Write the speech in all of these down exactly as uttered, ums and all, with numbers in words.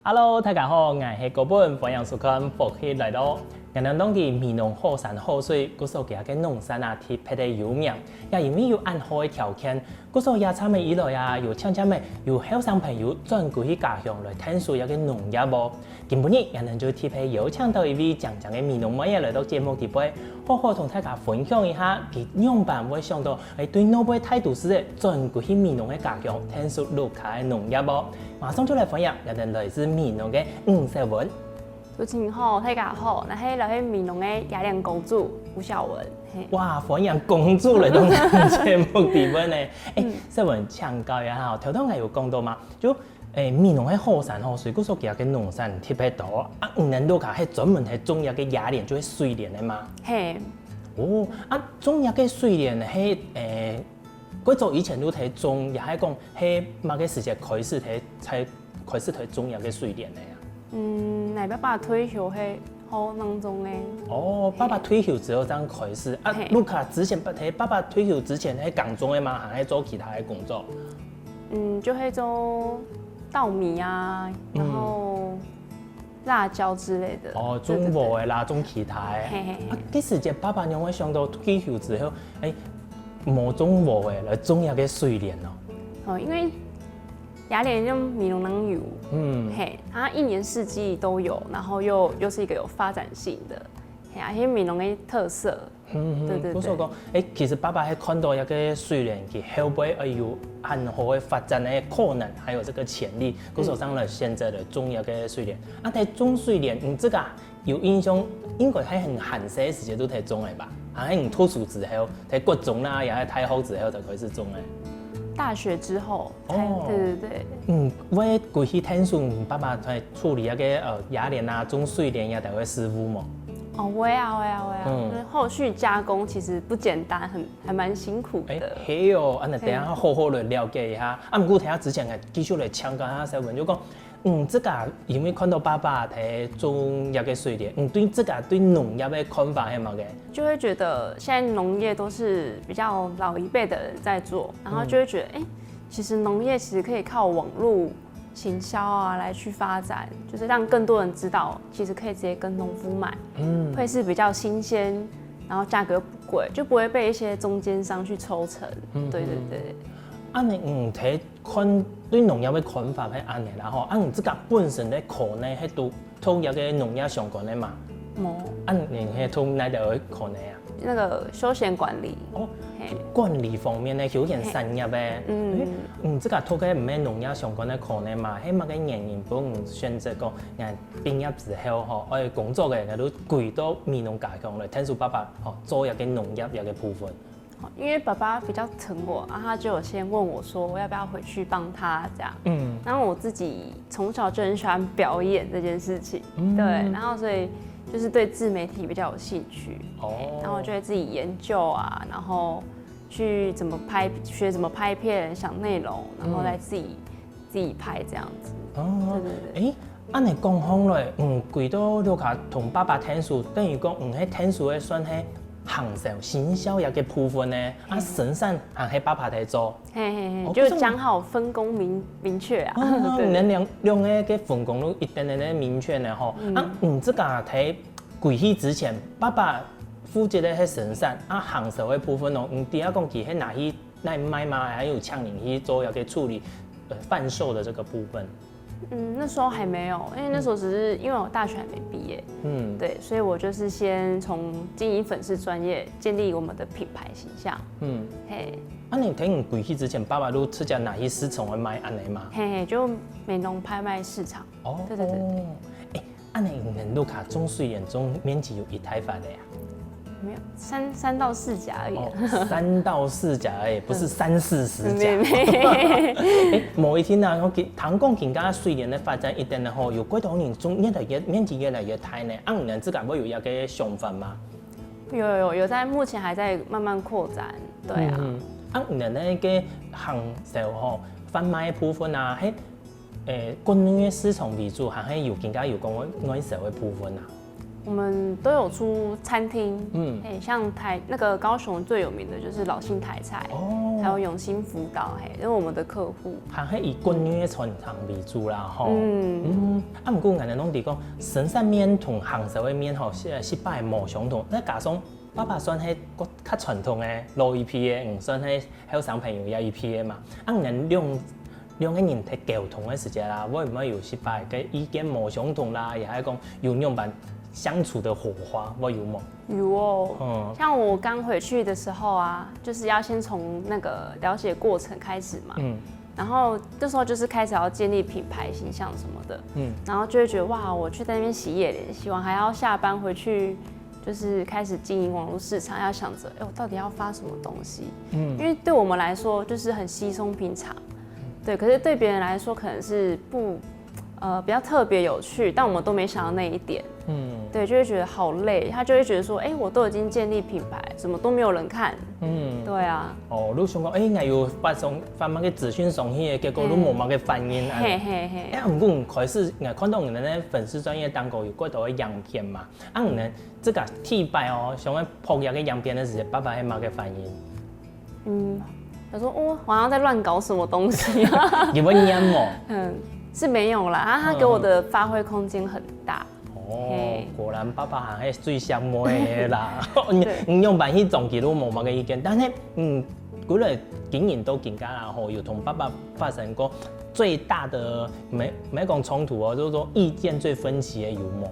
Hello，大家好，𠊎係高本，歡迎收看《福氣來了》。𠊎等當地美濃好山好水，故所佢个農產啊特別个有名，也因為有恁好个條件，故所這站仔以來啊，有漸漸仔有後生朋友轉歸去家鄉來𢯭手這个農業哦。今晡日，𠊎等就特別邀請到一位靚靚个美濃妹仔來到節目裡背，好好同大家分享一下，佢仰般會想到，欸，對外背大都市仔轉歸去美濃个家鄉，𢯭手屋下个農業哦。 馬上就來歡迎𠊎等來自美濃个吳小文。主持人好，大家好，𠊎係來自美濃个雅典公主吳小文。嘿。哇，歡迎公主來到節目裡背呢。欸，小文，請教一下吼，頭頭𠊎有講到嘛，就欸，美濃个好山好水，故所佢个農產特別多。啊，你等屋下係專門係種這个雅典，就係水蓮个嘛？嘿。哦，啊，種這个水蓮係欸， 較早以前就在種，也係講係麼个時節開始在在開始在種這个水蓮个啊？嗯，𠊎爸爸退休係好當種个。哦，爸爸退休之後正開始啊？嘿。屋下之前爸在爸爸退休之前係耕種个嗎？還係做其他个工作？嗯，就係做稻米啊，然後辣椒之類的。哦，種禾个啦，種其他个。嘿嘿嘿。啊，該時節爸爸仰會想到退休之後，欸， 無種禾仔來種這个水蓮哦。哦，因為雅典就美濃人有，嗯，嘿，它一年四季都有，然後又又是一個有發展性的，嘿，而且美濃的特色。嗯，對對對。故所講，欸，其實爸爸係看到這个水蓮，佢後背會有很好个發展个可能，還有這个潛力，故所正來選擇來種這个水蓮。啊，在種水蓮，你這个 有印象，應該係很細个時節就在種个吧？還係你讀書之後，在國中啦，也係大學之後才開始種个？大學之後才，哦，對對對。嗯，會歸去𢯭手，你爸爸在處理那個呃雅蓮啊、種水蓮呀，才會師傅無？哦，會啊會啊會啊，嗯，就是後續加工其實不簡單，很還蠻辛苦的。欸，係哦，啊，那等下好好來了解一下。啊，毋過等下之前，繼續來請教一下小文，就講 嗯，這个因為看到爸爸在種這个水蓮，嗯，對這个對農業个看法係麼个？就會覺得現在農業都是比較老一輩的人在做，然後就會覺得，欸，其實農業其實可以靠網路行銷啊來去發展，就是讓更多人知道，其實可以直接跟農夫買，嗯，會是比較新鮮，然後價格又不貴，就不會被一些中間商去抽成。嗯，對對對。啊，你嗯，在 看對農業个看法係恁仔啦吼，啊，你自家本身个科呢，係讀讀這个農業相關个嘛？無。啊，你係讀哪條个科呢啊？那個休閒管理。哦，嘿，管理方面个休閒產業个。嗯，你自家讀个毋係農業相關个科呢嘛？係麼个原因分你選擇講，𠊎畢業之後吼，愛工作个，𠊎就歸到美濃家鄉來，𢯭手爸爸吼，做這个農業這个部分。 因為爸爸比較疼我，啊，他就有先問我說要不要回去幫他這樣。嗯，然後我自己從小就很喜歡表演這件事情，嗯，對，然後所以就是對自媒體比較有興趣，哦，然後我就會自己研究啊，然後去怎麼拍，學怎麼拍片，想內容，然後來自己、嗯、自己拍這樣子。哦，對對對。欸， 恁仔講起來，嗯，歸到屋下同爸爸𢯭手，等於講，嗯，係𢯭手个算係行銷、行銷這个部分呢，啊，生產還係爸爸在做。嘿嘿嘿，哦，就講好分工明明確啊。哦，對，你兩兩个个分工就一定定个明確呢吼。啊，嗯，自家在歸去之前，爸爸負責个係生產，啊，行銷个部分哦，你知影講佢係拿去哪賣嗎？還有請人去做這个處理，呃，販售的這个部分。 嗯，那時候還沒有，因為那時候只是因為我大學還沒畢業，嗯，對，所以我就是先從經營粉絲專頁建立我們的品牌形象。嗯，嘿，啊，你在你歸去之前，爸爸就直接拿去市場去賣恁仔嘛？嘿嘿，就美濃拍賣市場。哦，對對對對。欸，恁仔你等屋下種水蓮種面積有幾大塊个啊？ 沒有，三三到四甲而已。哦，三到四甲而已，不是三四十甲。沒沒。欸，無一定啊，𠊎聽講今下水蓮个發展一定个吼，有幾多人種越來越面積越來越大呢。啊，你等自家會有一個想法嗎？有有有有在，目前還在慢慢擴展，對啊。嗯，啊，你等那個行銷吼，販賣的部分啊，係，欸，國內个市場為主，還係有今下有講外外銷的部分啊？我们都有出餐厅，嗯，哎，像台那个高雄最有名的就是老信台菜，哦，还有永兴福岛，嘿，都是我们的客户。還係以國內个餐廳為主啦，吼。嗯，嗯，啊，毋過𠊎等攏知講，生煎麵同烘燒个麵吼，係係無相同。該加上爸爸算係較傳統个老一輩个，嗯，算係後生朋友這一輩个嘛。啊，你等兩兩个人在溝通个時節啦，會毋會有時擺个意見無相同啦，也係講有仰般相處个火花，會有無？有哦，嗯，像我剛回去的時候啊，就是要先從那個了解過程開始嘛。嗯，然後這時候就是開始要建立品牌形象什麼的，嗯，然後就會覺得哇，我去在那邊洗葉蓮，洗完還要下班回去，就是開始經營網路市場，要想著，哎，我到底要發什麼東西？嗯，因為對我們來說就是很稀鬆平常，對，可是對別人來說可能是不，呃，比較特別有趣，但我們都沒想到那一點。嗯，對，就會覺得好累，他就會覺得說，哎，我都已經建立品牌，怎麼都沒有人看？嗯，對啊。哦，你想講，哎，𠊎有發送發麼个資訊上去个，結果都無麼个反應啊。嘿嘿嘿。哎，毋過開始，𠊎看到你等个粉絲專頁當中有幾多个影片嘛，啊，你等這個第一擺哦，想要拍這個影片个時節，爸爸係麼个反應？ 嗯，他說哦，我好像在亂搞什麼東西啊。有沒有黏我？嗯，是沒有啦，啊，他給我的發揮空間很大。哦，果然爸爸還係最想妹个啦。你你用板去總結都無麼个意見，但是嗯，過來經營到今下啦吼，有同爸爸發生過最大的沒沒講衝突哦，就是說意見最分歧的有無？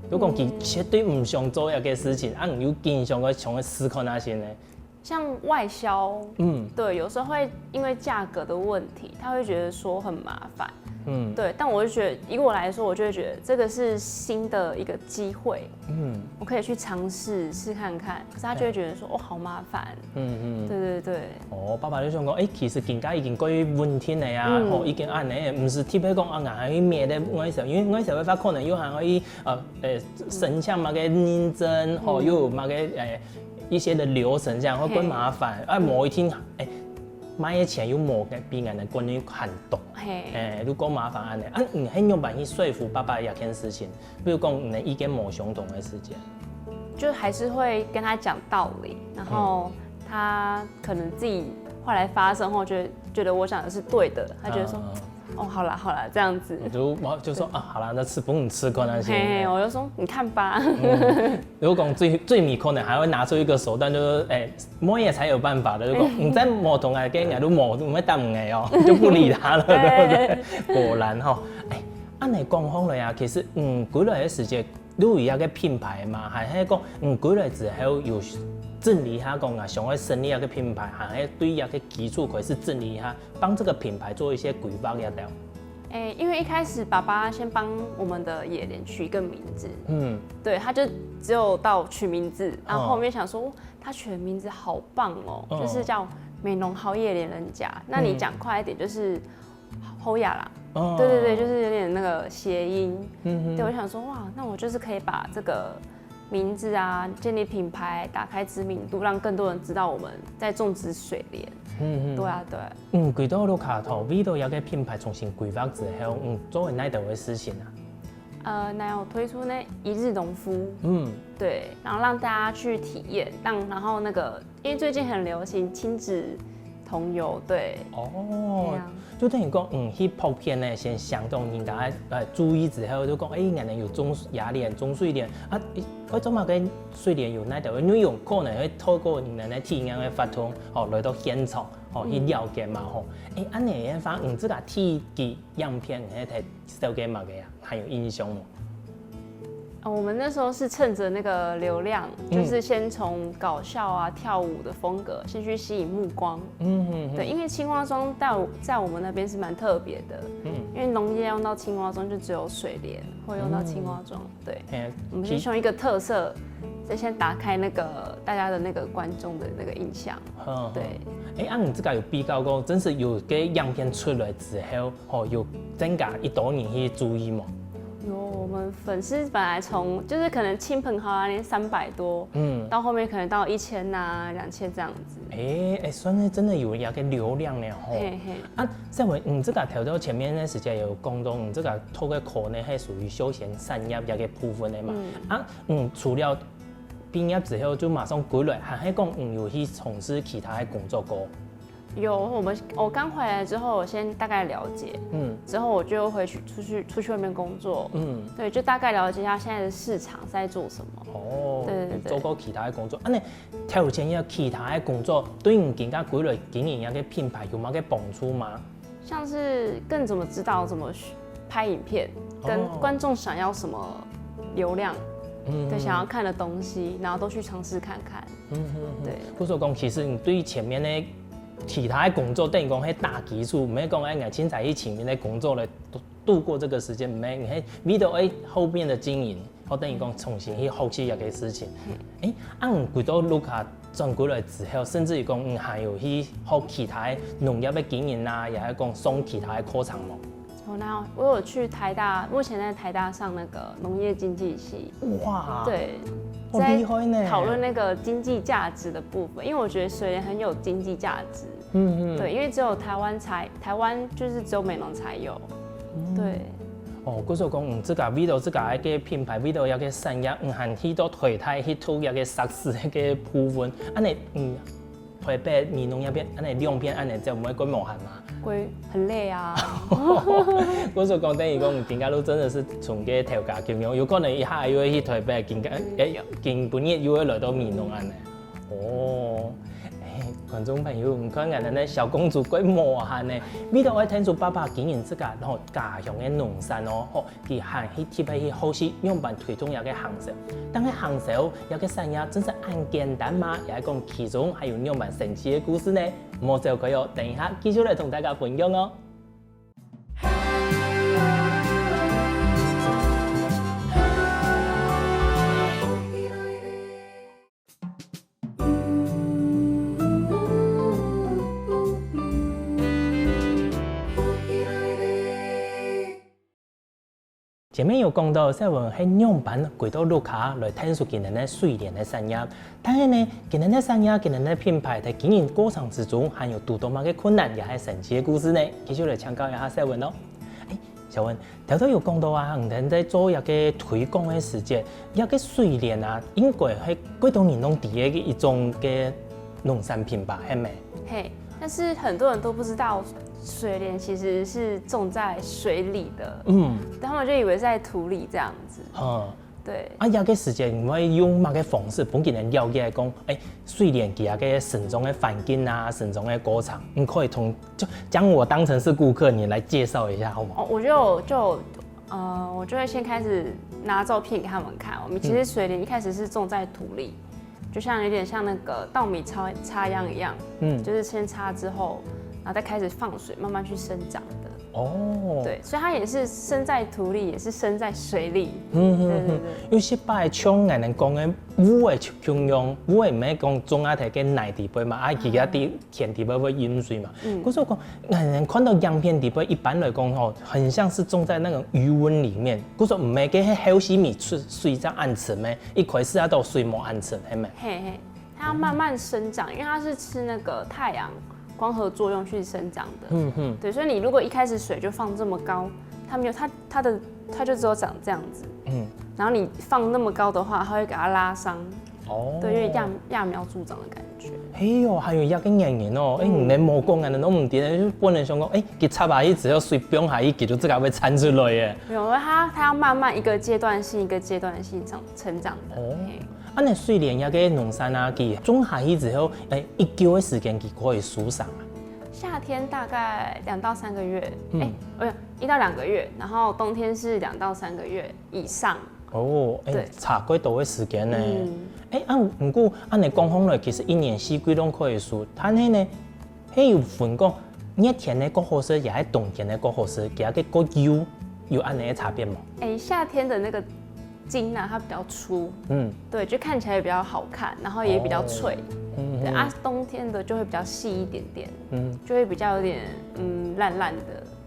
如果佢絕對毋想做一個事情，啊，你又經常个想要試看下先呢？ 像外銷，嗯，對，有時候會因為價格的問題，他會覺得說很麻煩，嗯，對。但我就覺得，以我來說，我就會覺得這個是新的一個機會，嗯，我可以去嘗試試看看。可是他就會覺得說，哦，好麻煩，嗯嗯，對對對。哦，爸爸就想講，哎，其實今下已經過穩定了呀，嗯，吼，已經恁樣，毋使特別講啊，還去買个外銷，因為外銷个話可能又還可以，呃呃，申請麼个認證，吼，又有麼个，呃， 一些的流程這樣會更麻煩，啊，無一定，哎，賣个錢又無个比𠊎等國內還多，嘿，哎，就更麻煩恁樣。啊，你係仰般去說服爸爸這件事情？比如講，你等意見無相同个時間，就還是會跟他講道理，然後他可能自己後來發生後，覺得覺得我講的是對的，他覺得說，哦，好啦好啦，這樣子，我就我就說啊，好啦，那吃不你吃看那些，嘿，我就說你看吧， 如果講最最尾可能還會拿出一個手段，就是哎，妹仔才有辦法的。如果你再無同𠊎講，𠊎都無無會答應你哦，就不理他了，對不對？果然吼，哎，恁樣講好了呀，其實嗯，過來个時節，你有一個品牌嘛，還係講嗯，過來之後有整理下講啊，想要成立一個品牌，還係對一個基礎開始整理一下，幫這個品牌做一些規劃要等。 哎，因為一開始爸爸先幫我們的野蓮取一個名字，嗯，對，他就只有到取名字，然後後面想說，哇，他取的名字好棒哦，就是叫美濃好野蓮人家。那你講快一點，就是好雅啦。對對對，就是有點那個諧音。嗯，對，我想說，哇，那我就是可以把這個名字啊，建立品牌，打開知名度，讓更多人知道我們在種植水蓮。嗯嗯，對啊，對啊。嗯，幾多路卡頭，為到這個品牌重新規劃之後，嗯，做了哪兜个事情啊？呃，那有推出那一日農夫，嗯，對，然後讓大家去體驗，讓然後那個，因為最近很流行親子同遊，對，哦，對啊。 就等於講，嗯，去普遍个先想到人家个呃注意之後，就講，哎，原來有種野蓮、種水蓮啊，愛做麼个水蓮有哪兜个內容，可能會透過你等个體驗个活動，吼，來到現場，吼，去了解嘛，吼。哎，恁樣个話，嗯，這個第一支影片係在紹介麼个啊？還有印象無？ 哦，我們那時候是趁著那個流量，就是先從搞笑啊、跳舞的風格先去吸引目光。嗯嗯，對，因為青蛙裝在我在我們那邊是蠻特別的，嗯，因為農業用到青蛙裝就只有水蓮會用到青蛙裝，對，我們先從一個特色，再先打開那個大家的那個觀眾的那個印象，對。哎，啊，你這個有比較過，真是有个影片出來之後， 吼，有增加一多人去注意無？有，我們粉絲本來從就是可能親朋好友那邊三百多，嗯，到後面可能到一千啊、兩千這樣子。欸，欸，算是真的有一个流量呢吼。嘿嘿。啊，再回，嗯，這个頭到前面个時間有講到，嗯，這个讀个科呢，係屬於休閒產業一个部分个嘛。啊，嗯，除了畢業之後就馬上歸來，還係講，嗯，有去從事其他个工作過？有，我們我剛回來之後，我先大概了解，嗯，之後我就回去出去出去外面工作，嗯，對，就大概了解一下現在的市場在做什麼。哦，對對對做過其他个工作，啊，你頭前有其他个工作，對你今个歸來經營一个品牌有麼个幫助嗎？像是更怎麼知道怎麼拍影片，跟觀眾想要什麼流量，对，想要看的东西，然后都去尝试看看。嗯哼哼。对。故所講，其實你對前面个其他个工作，等於講係打基礎，毋係講哎，𠊎凊彩去前面个工作來度度過這個時間，毋係，你係為了哎後面的經營，或等於講重新去學習一個事情。哎，啊，你歸到屋下轉過來之後，甚至於講，你還有去學其他个農業个經營啊，也係講上其他个課程無？我那我有去台大，目前在台大上那个农业经济系，哇，对，好厲害呢！讨论那个经济价值的部分，因为我觉得水莲很有经济价值。嗯嗯，对，因为只有台湾才，台湾就是只有美浓才有。对，哦，故所講，嗯，這個為了這個个品牌，為了一個產業，嗯，還去到台大去讀一個碩士个部分，恁呢，嗯，台北美濃那片，恁呢兩片恁呢，這毋會過無閒嘛？歸很累啊。故所講，等於講，今个路真的是從个頭家經營，有可能一下又會去台北，今个，哎，今晡日又會來到美濃恁呢。哦，哎，觀眾朋友，你看看，恁呢小公主過無閒呢，為了愛聽出爸爸經營這個吼家鄉个農產哦，吼， 佢還去特別去學習仰般推動這個行銷。但係行銷這個產業真係恁簡單嗎？也係講其中還有仰般神奇个故事呢？莫走開哦，等一下繼續來同大家分享哦。 前面有講到，細文係仰般歸到屋下來𢯭手今年个水蓮个產業。但係呢，今年个產業、今年个品牌在經營過程之中，還有堵到麼个困難，也係神奇个故事呢？繼續來請教一下細文哦。哎，小文，頭頭有講到啊，你等在做一個推廣个時節，一個水蓮啊，應該係幾多人攏知个一種个農產品吧，係無？嘿，但是很多人都不知道水莲其实是种在水里的，嗯，他们就以为在土里这样子。嗯。对，啊，這個時節你會用麼个方式分佢等了解講，哎，水蓮佢个生長个環境啊，生長个過程，你可以同，就將我當成是顧客，你來介紹一下好嗎？哦，我就就呃，我就会先开始拿照片给他们看。我们其实水莲一开始是种在土里，就像有点像那个稻米插插秧一样，嗯，就是先插之后，然后再开始放水，慢慢去生长的。哦，对，所以它也是生在土里，也是生在水里。嗯嗯嗯对对对，有些擺像𠊎等講个烏个共樣，烏个毋係講種啊在个泥底背嘛，啊佢个地田底背會淹水嘛。嗯可是我講，𠊎等看到影片底背，一般來講吼，很像是種在那個魚塭裡面，可是毋係个係後續米出水正恁深咩？一開始啊都水無恁深，係無？嘿嘿，它要慢慢生长，因为它是吃那个太阳光合作用去生长的。嗯哼，对，所以你如果一开始水就放这么高，它没有它它的它就只有长这样子。嗯，然后你放那么高的话，它会给它拉伤，哦，对，有点揠揠苗助长的感觉。哎哟，還有一個原因哦，哎，你連無講啊，你都毋知，就本來想講，哎，佢插下去之後水放下去，佢就自家會生出來耶。没有，它它要慢慢一个阶段性一个阶段性成成长的。哦嘿啊，你水蓮這個農產啊，佢種下去之後，哎，一久个時間佢可以收成啊？夏天大概两到三个月，嗯哎、没有一到两个月，然后冬天是两到三个月以上。哦，哎對，差幾多个時間呢？嗯，哎，啊，毋過按呢講起來，其實一年四季攏可以收，但係呢，係有分講熱天个較好食，也係冬天个較好食，佢个果油有按呢个差別無？哎、夏天的那个筋啊，它比较粗，嗯对，就看起来比较好看，然后也比较脆。嗯对啊，冬天的就会比较细一点点，嗯，就会比较有点嗯烂烂的。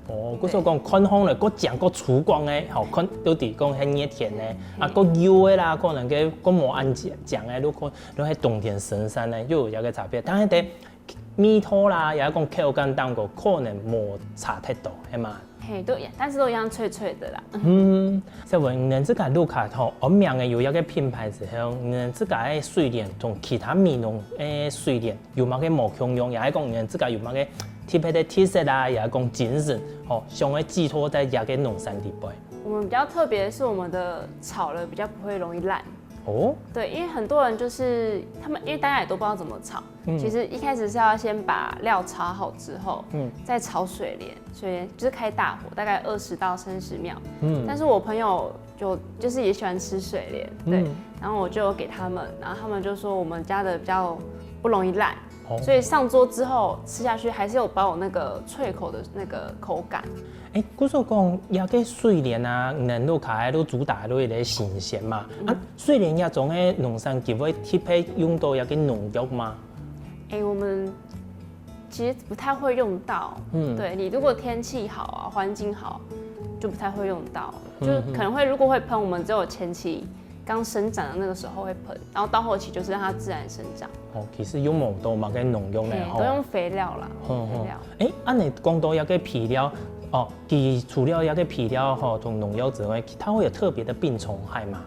哦，故所講看起來較靚、較粗獷个，吼，看到底講係熱天个，啊，較幼个啦，可能个較無恁靚个，如果如果係冬天生產个，又有一個差別。但係在味道啦，也講口感當中可能無差忒多，係嘛？嘿，都一樣，但是都一樣脆脆的啦。嗯，所以你等這個Luca吼，安名个有一個品牌之後，你等這個个水蓮同其他美濃个水蓮有麼个無共樣，也係講你等這個有麼个特別个特色啊，也係講精神，吼，想要寄託在這個農產裡背。我們比較特別的是，我們的炒了比較不會容易爛。哦，對，因為很多人就是他們，因為大家也都不知道怎麼炒。嗯其實一開始是要先把料炒好之後，嗯再炒水蓮，水蓮就是開大火，大概二十到三十秒。嗯但是我朋友就就是也喜歡吃水蓮，對，嗯然後我就有給他們，然後他們就說我們家的比較不容易爛，哦所以上桌之後吃下去還是有保有那個脆口的那個口感。誒，故所講，這個水蓮啊，你等Luca个都主打都一個新鮮嘛。啊，水蓮這種个農產，佢會特別用到這個農藥嘛？哎，我們其實不太會用到。嗯對，你如果天氣好啊，環境好，就不太會用到。就可能會，如果會噴，我們只有前期剛生長的那個時候會噴，然後到後期就是讓它自然生長。哦，其實用無到麼个農藥呢，嘿，吼。都用肥料啦，哼哼肥料。誒，恁樣講到這個肥料，哦，佢除了這個肥料吼同農藥之外，它會有特別的病蟲害嘛？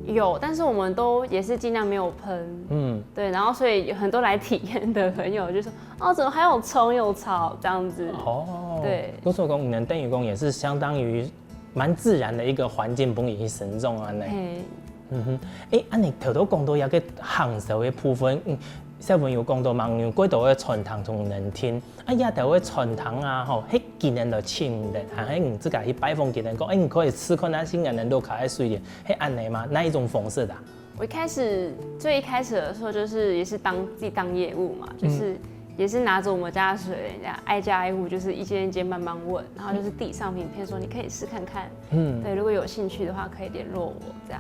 有，但是我們都也是盡量沒有噴。嗯，對，然後所以有很多來體驗的朋友就說，哦，怎麼還有蟲有草這樣子？哦，對故所講，你等等於講也是相當於蠻自然的一個環境，分佢生長啊呢。嘿，嗯哼，誒，恁樣頭頭講到這個行銷个部分，嗯，小文有講到嘛，有幾多个餐廳同人聽，啊，這頭个餐廳啊，吼，係佢等來請你等，還係你自家去拜訪佢等，講，誒，你可以試看啊，新人能夠開水蓮，係恁樣嘛？哪一種方式的啊？我一開始最一開始的時候，就是也是當自己當業務嘛，就是也是拿着我們家的水蓮，這樣挨家挨戶，就是一間一間慢慢問，然後就是遞上名片說你可以試看看，嗯，對，如果有興趣的話可以聯絡我這樣。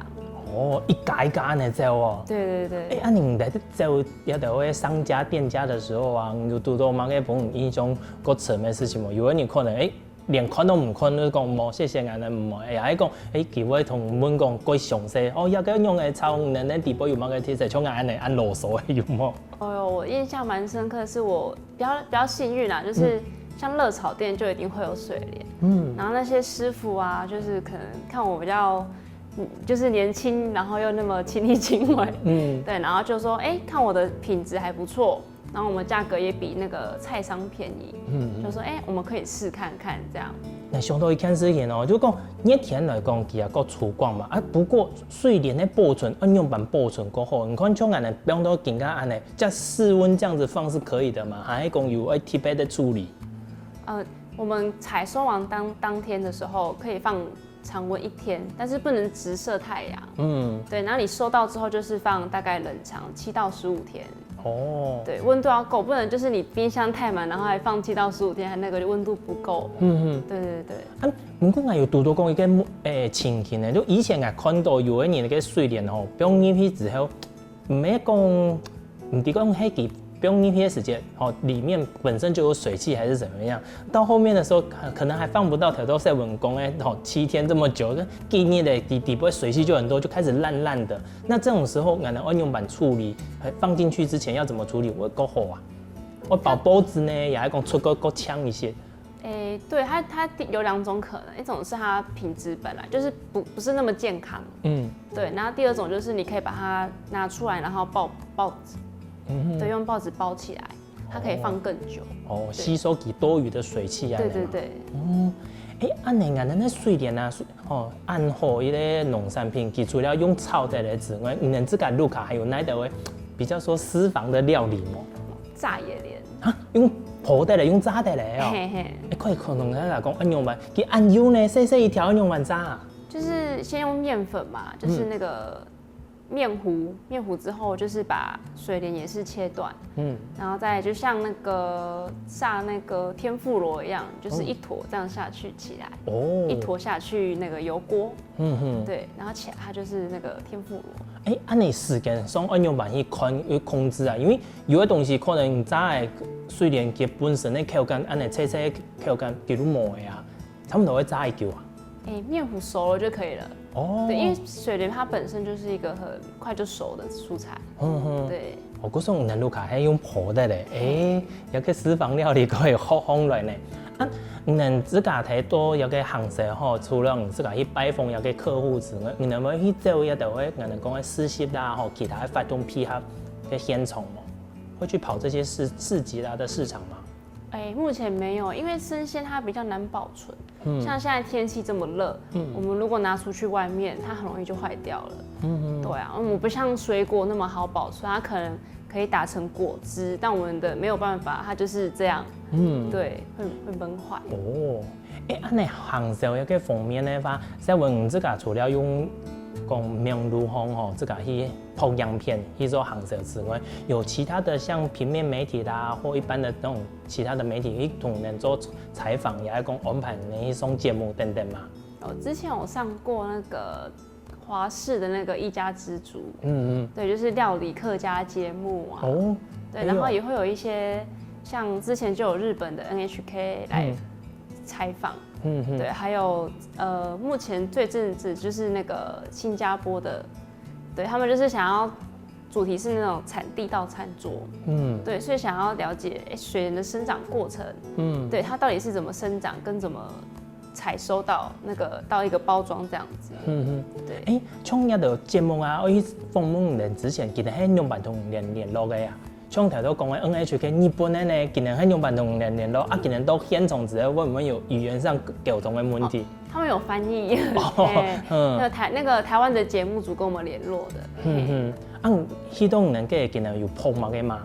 哦，一家一家恁樣走哦。對對對，誒，啊，你在走這頭个商家店家的時候啊，你有堵到麼个分你印象較深的事情無？有的人可能，誒，連看都毋看，就講無，謝謝，恁樣毋愛。誒，還講，誒，佢會同問講較詳細，哦，這個用个炒，恁樣底背有麼个特色，像恁樣恁囉嗦的有無？哦哟，我印象蠻深刻，是我比較比較幸運啊，就是像熱炒店就一定會有水蓮，嗯，然後那些師傅啊，就是可能看我比較，嗯，就是年輕，然後又那麼親力親為，嗯，對，然後就說，哎，看我的品質還不錯，然後我們價格也比那個菜商便宜，嗯就說，哎，我們可以試看看這樣。那想到一件事情哦，就講熱天來講，佢也較粗獷嘛，啊，不過水蓮个保存，愛仰般保存較好？你看像恁樣放到今下恁樣，在室溫這樣子放是可以的嘛？還係講有愛特別的處理？呃，我們採收完當當天的時候，可以放常溫一天，但是不能直射太陽。嗯，對，然後你收到之後就是放大概冷藏七到十五天。哦，對，溫度要夠，不能就是你冰箱太滿，然後還放七到十五天，還那個溫度不夠。嗯嗯。對對對，啊，毋過𠊎有堵到講一個，誒，情形呢，就以前𠊎看到有个人个水蓮吼，放入去之後，毋係講，毋知講係佢放入去个時間，吼，裡面本身就有水汽還是怎麼樣，到後面的時候，可可能還放不到頭頭細文講个，吼，七天這麼久，幾日咧，底底部水汽就很多，就開始爛爛的。那這種時候，𠊎等愛仰般處理？誒，放進去之前要怎麼處理會較好啊？我包包子呢，也還講出个較強一些。诶，對，它它有兩種可能，一種是它品質本來就是不不是那麼健康，嗯，對，然後第二種就是你可以把它拿出來，然後包包子，嗯哼對，用报紙包起来，它可以放更久。哦，吸收佢多餘的水汽啊。对对对，哦，誒，恁樣啊，恁樣水蓮啊，水哦，恁好一個農產品，佢除了用炒得來之外，你等自家屋下還有哪兜个比較說私房的料理無？炸野蓮，啊，用烰得來，用炸得來哦。嘿嘿。誒，可以可能來講，恁樣嘛，佢恁幼呢，細細一條，恁樣嘛炸啊。就是先用面粉嘛，就是那个面糊，面糊之后就是把水莲也是切断，嗯，然后再就像那个炸那个天妇罗一样，就是一坨这样下去起来，哦，一，坨下去那个油锅，嗯哼，对，然后起来它就是那个天妇罗。誒，恁樣時間上愛仰般去看，去控制啊？因為有个東西可能炸个水蓮佢本身个口感，恁樣脆脆个口感，佢就無个啊，差不多愛炸幾久啊？哎，面糊熟了就可以了。哦，对，因为水莲它本身就是一个很快就熟的蔬菜。嗯哼，对，我估算你个路卡還用烰个嘞，誒，有个私房料理可以好好來呢。啊，你自家在做有个行銷吼，除了你自家去拜訪有个客户之外，你有無去走一兜个，人家講个市集啦，吼，其他个活動配合个現場嗎？會去跑這些市市集啦的市場嗎？哎，目前没有，因为生鲜它比较难保存。嗯像现在天气这么热，嗯我们如果拿出去外面，它很容易就坏掉了。嗯对啊，我们不像水果那么好保存，它可能可以打成果汁，但我们的没有办法，它就是这样，嗯，对，会会闷坏。哦，誒，恁樣行銷个方面个話，在文自家除了用講網路上吼，自家去拍影片去做行銷之外，有其他的像平面媒體啦，或一般的那種其他的媒體去同人做採訪，也愛講安排人去上節目等等嘛。哦，之前有上过那个华视的那个一家之煮，嗯对，就是料理客家节目啊。嗯，哦，对，哎呦然后也会有一些像之前就有日本的 N H K 来嗯采访，嗯嗯，对，还有呃，目前最近子就是那个新加坡的，对他们就是想要主题是那种产地到餐桌，嗯对，所以想要了解哎水莲的生长过程，嗯，对它到底是怎么生长，跟怎么采收到那个到一个包装这样子。嗯嗯。对，誒，像這个節目啊，我去訪問人之前，其實係仰般同人聯聯絡个啊？像頭先講个 N H K 日本个呢，佢等係仰般同人聯絡啊？佢等到現場之後，會不會有語言上溝通个問題？他们有翻译，哦哎嗯那台那个台湾的节目组跟我们联络的，嗯嗯，啊，去到人个佢等有碰嘛个嘛？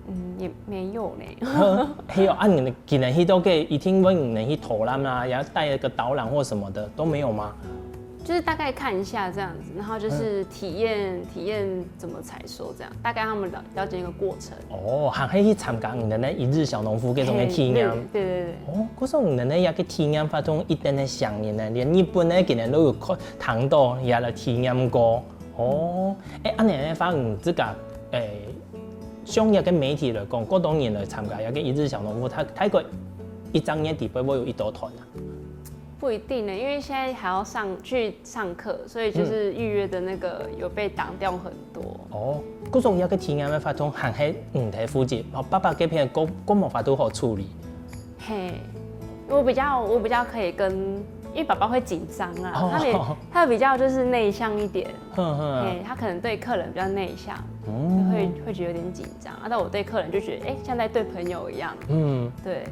嗯，也没有呢。係哦，啊，你佢等去到个一定會人去導覽啦，也要帶一个導覽或什麼的都沒有嗎？就是大概看一下这样子，然后就是体验、体验怎么采收这样，大概他们了了解一个过程。哦，還可以去參加你等个一日小農夫這種个體驗。嘿对对对对，哦，可是你等个這个體驗活動一定係想念个，連日本个佢等都有看聽到，也來體驗過。哦，誒，恁樣个話，你自家誒，像這个媒體來講，過多人來參加這个一日小農夫，佢大概一隻月底背會有幾多團啊？不一定呢，因为现在还要上去上课，所以就是预约的那个有被挡掉很多。哦，故所這个體驗个活動還係你在負責，哦，爸爸這片過過無法度好處理。嘿，我比较我比较可以跟，因为爸爸会紧张啊，哦他也他比较就是内向一点，哼哼，嘿，他可能对客人比较内向，嗯会会觉得有点紧张啊，但我对客人就觉得，哎、像在对朋友一样，嗯。对。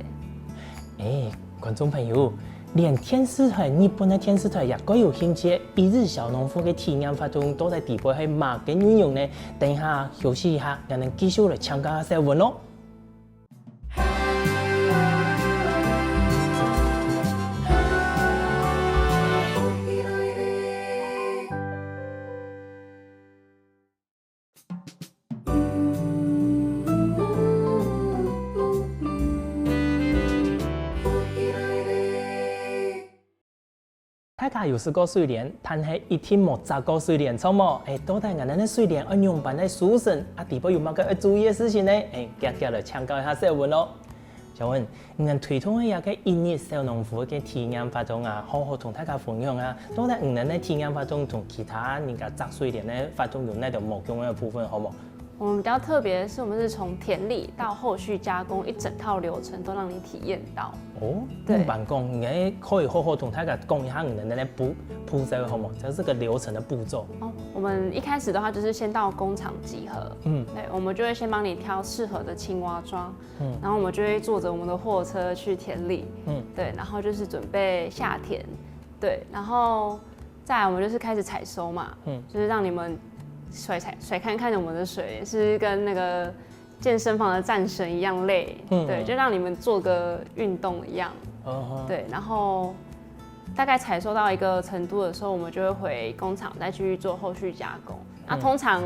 誒，觀眾朋友，連電視台，日本个電視台也蓋有興趣，一日小農夫个體驗活動到底底背係麼个內容呢？等一下休息一下，𠊎等繼續來請教下小文咯。 大家有食過水蓮，但係一定無摘過水蓮，著無？誒，到底𠊎等个水蓮愛仰般來收成？啊，底背有麼个愛注意个事情呢？誒，遽遽來請教一下小文咯。小文，你等推動个這个一日小農夫个體驗活動啊，好好同大家分享啊。到底你等个體驗活動同其他人家摘水蓮个活動有哪兜無共樣个部分，好無？ 我们比较特别的是，我们是从田里到后续加工，一整套流程都让你体验到。哦，對你般講，你可以好好同大家講一下你等个步步驟好無？這是个流程的步驟。哦，我们一开始的话就是先到工厂集合，嗯对，我们就会先帮你挑适合的青蛙桩，嗯然后我们就会坐着我们的货车去田里，嗯对，然后就是准备下田，对，然后再来我们就是开始采收嘛，嗯就是让你们甩甩甩看看我们的水是不是跟那个健身房的战神一样累，嗯对，就让你们做个运动一样，嗯哼对，然后大概采收到一个程度的时候，我们就会回工厂再继续做后续加工。那、嗯通常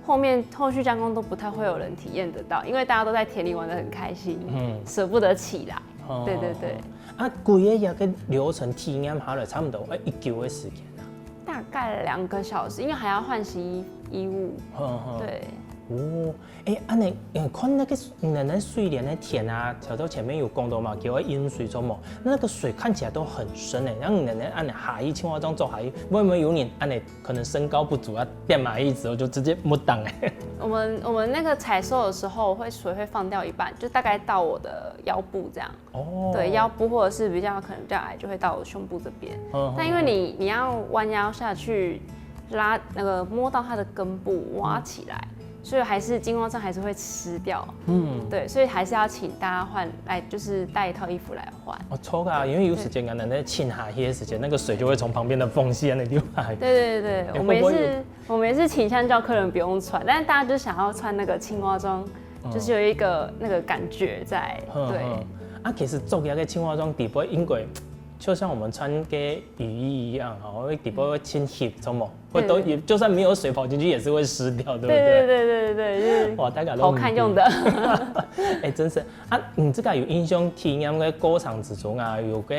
后面后续加工都不太会有人体验得到，因为大家都在田里玩得很开心，嗯舍不得起来。哦对对对，啊，規个這个流程體驗下來，差不多愛幾久个時間啊？大盖了两个小时，因为还要换洗衣衣物。哼哼。对，哦，哎，恁呢，看那个那那水莲的田啊，小豆前面有讲到嘛，给我饮水做么？那个水看起来都很深哎，然后你奶奶按下去，青蛙装走下去，会不会有点按呢？可能身高不足啊，变矮一之后就直接没档哎。我们我们那个采收的时候会水会放掉一半，就大概到我的腰部这样。哦，对，腰部或者是比较可能比较矮，就会到我胸部这边。嗯但因为你你要弯腰下去拉那个摸到它的根部挖起来，所以还是青蛙装还是会湿掉。嗯，对，所以还是要请大家换来，就是带一套衣服来换。哦，错啊，因为有时间啊，奶奶浸下去的时间，那个水就会从旁边的缝隙那流下来。对对对，我们也是，我们也是倾向叫客人不用穿，但是大家就想要穿那个青蛙装，就是有一个那个感觉在。对，啊，其实做一个青蛙装底部应该就像我们穿个雨衣一样哈，底部会浸湿，什么会都也就算没有水跑进去也是会湿掉，对不对？对对对对对，就是哇，大家都好看用的。哎，真是啊，你这个有印象体验个过程之中啊，有个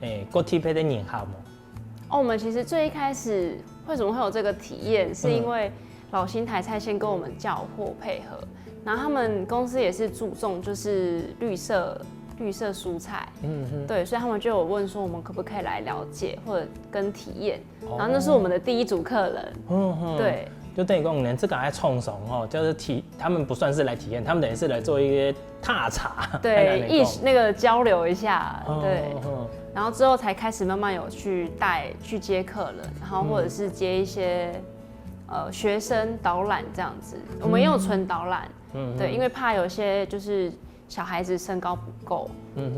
哎，过特别的人客吗？哦，我们其实最一开始为什么会有这个体验，是因为老新台菜先跟我们叫货配合，然后他们公司也是注重就是绿色绿色蔬菜，嗯哼，对，所以他们就有问说我们可不可以来了解或者跟体验，然后那是我们的第一组客人，嗯哼，对。就等于讲，你们这个还冲送哦，就是体，他们不算是来体验，他们等于是来做一些踏查，对，意识那个交流一下，对，然后之后才开始慢慢有去带去接客人，然后或者是接一些呃学生导览这样子，我们也有纯导览，对，因为怕有些就是小孩子身高不够，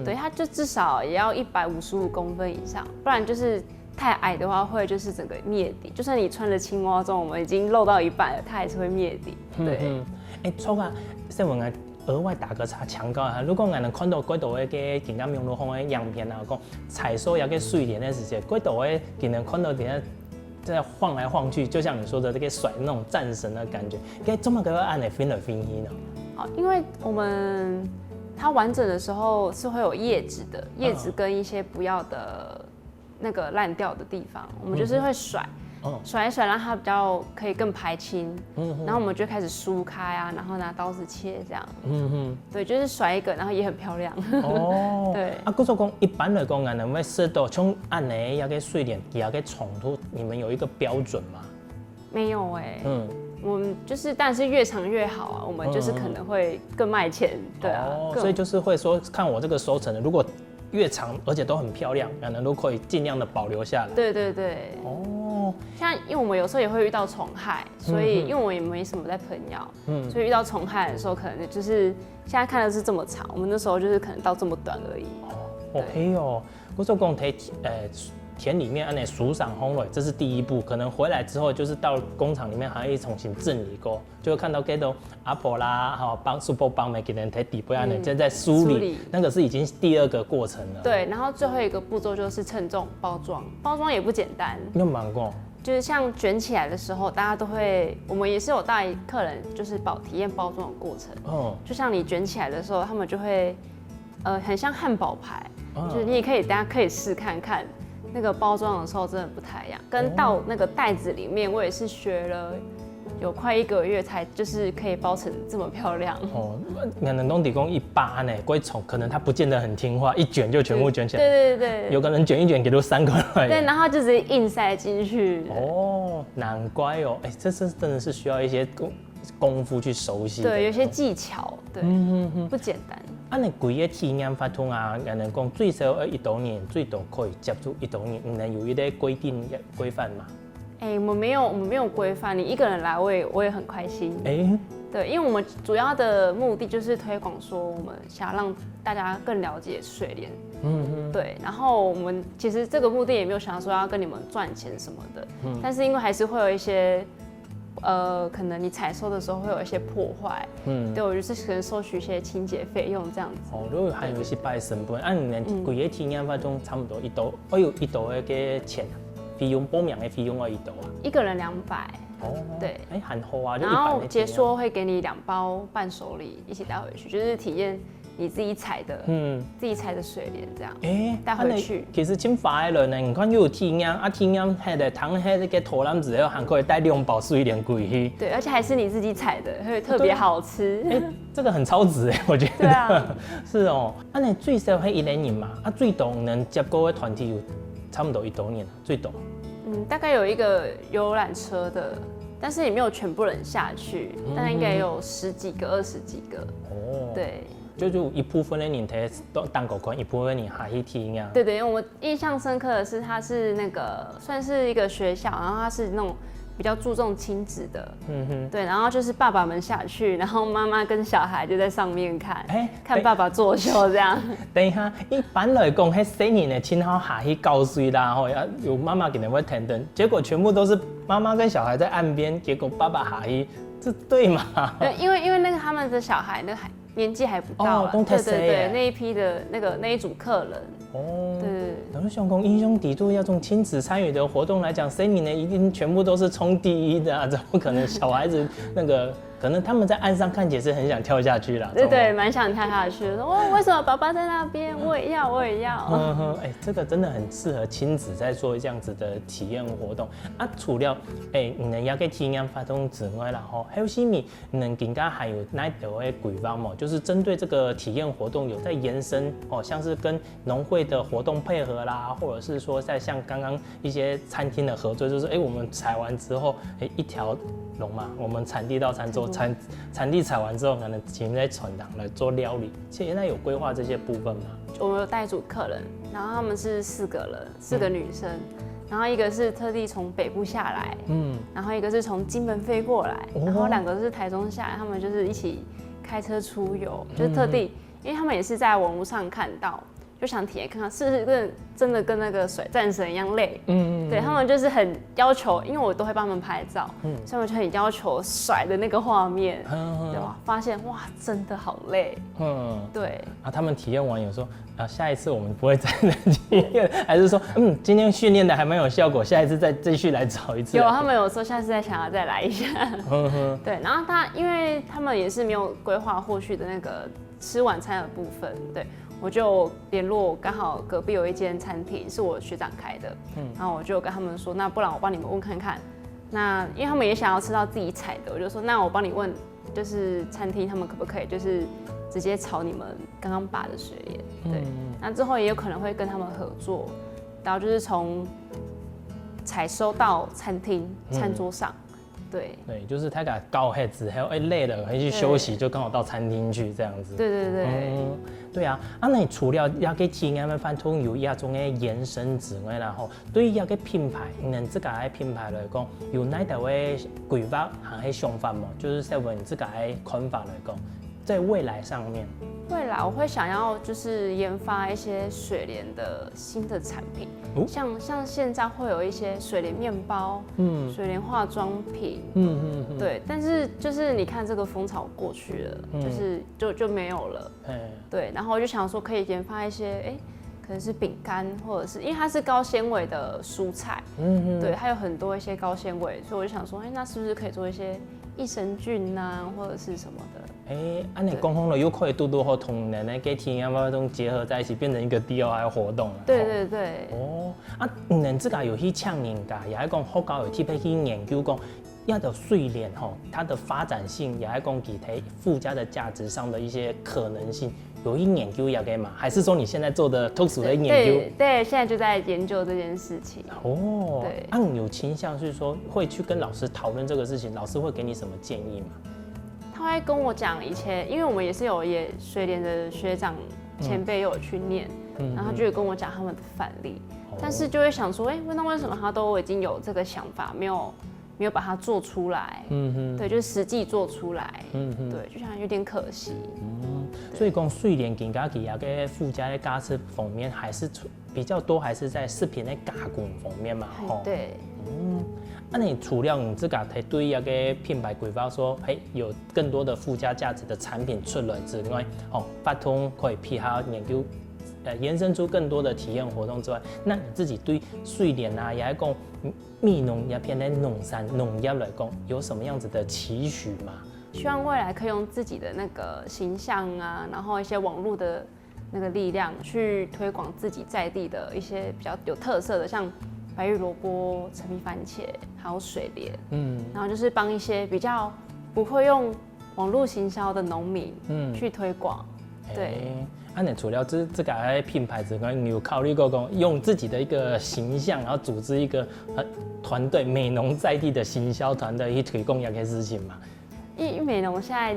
对，他就至少也要一百五十五公分以上，不然就是太矮的话会就是整个灭顶，就算你穿着青蛙装，我们已经露到一半了，它还是会灭顶，对。哎，错啊，谢文啊，额外打个岔，强调一下，如果俺们看到过多个今天网络上的影片啊，讲采收一个水莲的时间，过多个今天看到底下在晃来晃去，就像你说的这个甩那种战神的感觉，该怎么个按呢分来分去呢？哦，因为我们它完整的时候是会有叶子的，叶子跟一些不要的那个烂掉的地方，我们就是会甩，哦甩一甩，让它比较可以更排清，嗯哼然后我们就开始梳开啊，然后拿刀子切这样，嗯哼，对，就是甩一个，然后也很漂亮。哦，对啊，故所讲，一般来讲，俺们会设到像按呢一个水莲，底下个长度，你们有一个标准吗？没有哎、嗯，我们就是，但是越长越好啊，我们就是可能会更卖钱，对啊，哦，更所以就是会说，看我这个收成的，如果越长，而且都很漂亮，可能都可以尽量的保留下来。对对对，哦，像因为我们有时候也会遇到虫害，所以因为我们也没什么在喷药，嗯所以遇到虫害的时候，可能就是现在看的是这么长，我们那时候就是可能到这么短而已。哦，OK哦，故所讲在呃田里面按呢梳上烘了，这是第一步，可能回来之后就是到工厂里面还要重新整理过，就会看到这个阿婆啦，哈，帮叔伯帮忙给人在底部按呢嗯正在梳理，梳理那个是已经第二个过程了。，对，然后最后一个步骤就是称重包装，包装也不简单，用蛮过，就是像卷起来的时候，大家都会，我们也是有带客人就是包体验包装的过程，嗯，就像你卷起来的时候，他们就会，呃，很像汉堡排，嗯就是你也可以，大家可以试看看，那个包装的时候真的不太一样，跟到那个袋子里面，我也是学了有快一个月才就是可以包成这么漂亮。哦，那能东底工一把呢，归虫可能它不见得很听话，一卷就全部卷起来，对对对对，有可能卷一卷给都散开来了。对，然后就直接硬塞进去。哦，难怪哦，哎，这是真的是需要一些功功夫去熟悉的。对，有些技巧，对，嗯哼哼。不简单。啊，你规个体验法通啊，人家讲最少要一多人，最多可以接触一多人，你能有一个规定规范嘛？哎、我们没有，我们没有规范，你一个人来，我也我也很开心。哎，对，因为我们主要的目的就是推广，说我们想要让大家更了解水莲。嗯哼，对，然后我们其实这个目的也没有想说要跟你们赚钱什么的，嗯但是因为还是会有一些，呃，可能你采收的时候会有一些破坏，嗯，对，我就是可能收取一些清洁费用这样子。哦，如果还有一些拜神本，啊，你能嗯规个体验法中差不多一多，哦，有一多个钱，费用报名的费用要一多啊。一个人两百，哦，对哎，很好啊，就然后解一般的体验。说会给你两包伴手礼一起带回去，就是体验你自己采的，嗯，自己采的水莲这样。哎，带回去恁呢其實真划得來呢。你看又有體驗，啊，體驗下來，糖下這个土壤之後，還可以帶兩包水蓮歸去。对，而且还是你自己采的，会特别好吃。哎，这个很超值哎，我觉得。对啊，是哦，啊，你最少係一个人嘛，啊，最多能接過个團體有差不多幾多人啊？最多。嗯，大概有一个游览车的，但是也没有全部人下去，但应该有十几个、二十几个。哦，，对，就就一部分的人在当当狗看，一部分人下去体验。对对，因为我印象深刻的是，它是那个算是一个学校，然后它是那种比较注重亲子的，嗯哼，对，然后就是爸爸们下去，然后妈妈跟小孩就在上面看，哎，看爸爸作秀这样。等一下，一般來講，係細人仔盡好下去搞水啦，吼，要有媽媽可能會等等，結果全部都是媽媽跟小孩在岸邊，結果爸爸下去，這對嗎？对，因为因为那个他们的小孩那个还年纪还不到，哦，都太对对細耶对，那一批的那个那一组客人，哦，对对对。我就想講，英雄底肚要從親子參與的活動來講，細人仔一定全部都是衝第一的啊，怎麼可能小孩子那個，可能他們在岸上看起來是很想跳下去啦，对对，怎麼蛮想跳下去的。说哦，为什么爸爸在那边？我也要，我也要。嗯哼，哎、这个真的很适合亲子在做这样子的体验活动啊。除了哎，你能要个体验活动之外啦，吼，还有啥物，你能更加还有哪一个规划嘛？就是针对这个体验活动有在延伸哦，像是跟农会的活动配合啦，或者是说在像刚刚一些餐厅的合作，就是哎，我们采完之后，哎，一条龙嘛，我们产地到餐桌，产产地采完之后，可能请在船上来做料理。现在有规划这些部分吗？我们有带一组客人，然后他们是四个人，四个女生，然后一个是特地从北部下来，嗯，然后一个是从金门飞过来，哦然后两个是台中下来，他们就是一起开车出游，就是特地，因为他们也是在网络上看到，就想体验看看是不是跟真的跟那个水战神一样累。嗯对，他们就是很要求，因为我都会帮他们拍照，嗯所以我就很要求甩的那个画面，嗯对吧？发现哇，真的好累。嗯，对，啊，他们体验完有说啊，下一次我们不会再来体验，还是说，嗯，今天训练的还蛮有效果，下一次再继续来找一次？有，他们有说下次再想要再来一下。嗯哼，对，然后他因为他们也是没有规划后续的那个吃晚餐的部分，对，我就联络刚好隔壁有一间餐厅是我学长开的，嗯然后我就跟他们说，那不然我帮你们问看看。那因为他们也想要吃到自己采的，我就说那我帮你问，就是餐厅他们可不可以就是直接炒你们刚刚拔的水莲，对，嗯那之后也有可能会跟他们合作，然后就是从采收到餐厅嗯餐桌上，对。对，就是他给搞好之后，哎，累了，回去休息，对就刚好到餐厅去这样子。对对对，嗯，对啊，啊，那你除了要给体验的饭通有这种的延伸之外啦，吼，对于这个品牌，你自家的品牌来讲，有哪一个规划还是想法吗？就是在我你自家的看法来讲，在未来上面，未来我会想要就是研发一些水莲的新的产品，哦像像现在会有一些水莲面包、嗯水莲化妆品，嗯嗯嗯，，对，但是就是你看这个风潮过去了，嗯就是就就没有了。哎，对，然后我就想说可以研发一些，哎，可能是饼干，或者是因为它是高纤维的蔬菜，嗯嗯，对，它有很多一些高纤维，所以我就想说，哎，那是不是可以做一些益生菌啊，或者是什么的？哎，按你讲好了，又可以多多和童年的给体验活动结合在一起，变成一个 D I Y 活动了。对吼对对，哦，啊，你自家有去请人家，也系讲学校有特别去研究讲，要的水莲吼，它的发展性，也系讲其他附加的价值上的一些可能性，有去研究一下嘛？还是说你现在做的特殊的研究？对对，现在就在研究这件事情。哦，对啊，你有倾向是说会去跟老师讨论这个事情，老师会给你什么建议吗？他会跟我讲以前，因为我们也是有也水莲的学长前辈有去念，嗯然后他就有跟我讲他们的范例，哦但是就会想说，哎，那为什么他都已经有这个想法，没有没有把它做出来？嗯哼，对，就是实际做出来。嗯哼，对，就想有点可惜。嗯，所以讲水莲更加佢个附加的价值方面，还是出比较多，还是在食品的加工方面嘛，吼。哎，对，嗯，那你除了你自家在对一个品牌规划说，嘿，有更多的附加价值的产品出来之外，哦，发通可以批下研究，呃，延伸出更多的体验活动之外，那你自己对水莲啊，也系讲美农这片的农产农业来讲，有什么样子的期许吗？希望未来可以用自己的那个形象啊，然后一些网络的那个力量去推广自己在地的一些比较有特色的，像白玉萝卜、陈皮番茄，还有水莲，嗯，然后就是帮一些比较不会用网络行销的农民，嗯，去推广。对，那你除了这这个品牌之外，你有考虑过讲用自己的一个形象，然后组织一个呃团队，美浓在地的行销团队去推广一个事情吗？因为美浓现在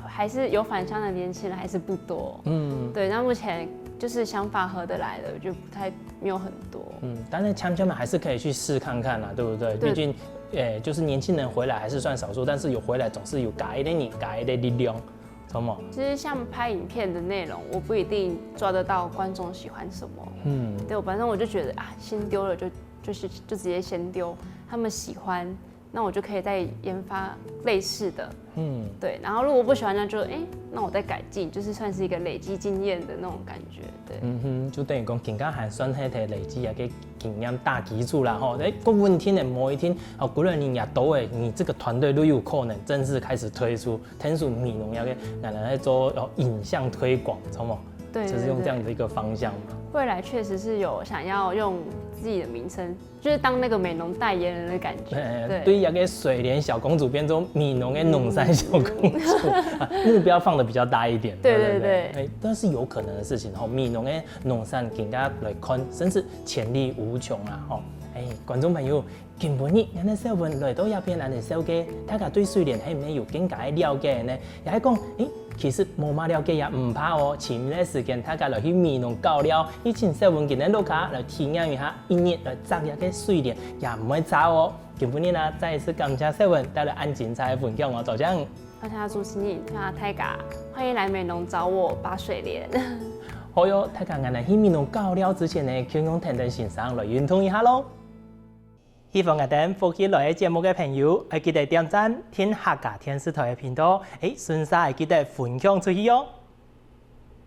还是有返乡的年轻人还是不多，嗯，对，那目前就是想法合得来的就不太没有很多，嗯，但是乡亲们还是可以去试看看啦，对不对？对，毕竟，诶，就是年轻人回来还是算少数，但是有回来总是有加一点你加一点力量。其实像拍影片的内容，我不一定抓得到观众喜欢什么。嗯，对，反正我就觉得啊，先丢了就就是就直接先丢，他们喜欢，那我就可以再研发类似的。嗯，对，然后如果不喜欢，那就哎，那我再改进，就是算是一个累积经验的那种感觉。对，嗯哼，就等于讲，更加还算係累积一个经验打基础啦吼。哎，个问题呢，某一天哦，个人你也都会，你这个团队都有可能正式开始推出。天数美浓个，拿来做影像推广，知道吗？对，就是用这样的一个方向嘛。未来确实是有想要用自己的名称，就是当那个美浓代言人的感觉。对，对，一个水莲小公主变成美浓的农山小公主，目标放的比较大一点。对对对，哎，但是有可能的事情吼，美浓的农山给大家来看，真是潜力无穷啊吼。哎，观众朋友。 今晡日，𠊎等小文來到這片恁仔紹介，大家對水蓮係毋係有更加个了解呢？也係講，誒，其實無麼了解也毋怕哦，尋一個時間，大家來去美濃搞尞，去請小文佢等屋下來體驗一下一日來摘這個水蓮，也毋會差哦。今晡日啊，再一次感謝小文帶來恁精彩个分享哦，多謝。多謝主持人，多謝大家，歡迎來美濃找我拔水蓮。好喲，大家𠊎等去美濃搞尞之前呢，先同天天先生來運動一下咯。 喜歡𠊎等福氣來个節目个朋友，愛記得點讚、訂客家電視台个頻道，誒，順續愛記得分享出去哦！